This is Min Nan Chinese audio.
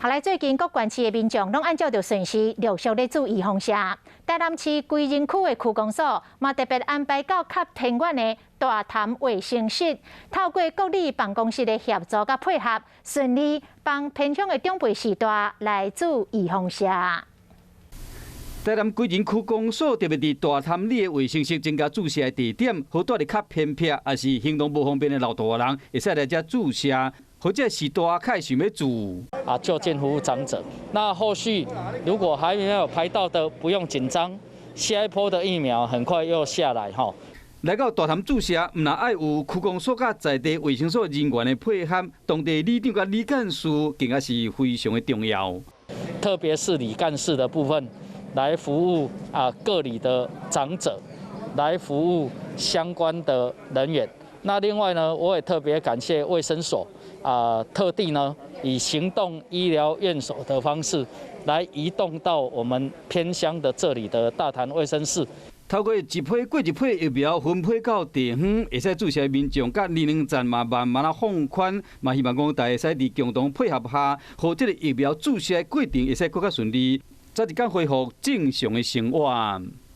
後來最近各縣市的民眾攏按照著順序陸續咧注預防射。台南市歸仁區的區公所嘛特別安排到較偏遠的大潭衛生室，透過各里辦公室的協助佮配合，順利幫偏鄉的長輩序大來注預防射。台南歸仁區公所特別佇大潭里的衛生室增加注射的地點，予蹛佇較偏僻抑是行動無方便的老大人，會使來遮注射，或者是大較想欲注。啊，就近服務長者。那後續如果還沒有排到的，不用緊張，下一波的疫苗很快又下來哈。來到大潭注射，毋但愛有區公所佮在地衛生所人員的配合，當地里長佮里幹事更加是非常的重要。特別是里幹事的部分，來服務啊各里的長者，來服務相關的人員。那另外呢，我也特別感謝衛生所啊，特地呢以行動醫療院所的方式來移動到我們偏鄉的這裡的大潭衛生室。透過一批過一批疫苗分配到地方，會使注射民眾佮年齡層嘛慢慢仔放寬，嘛希望講大家會使佇共同配合下，予這个疫苗注射的過程會使閣較順利，早日間恢復正常的生活。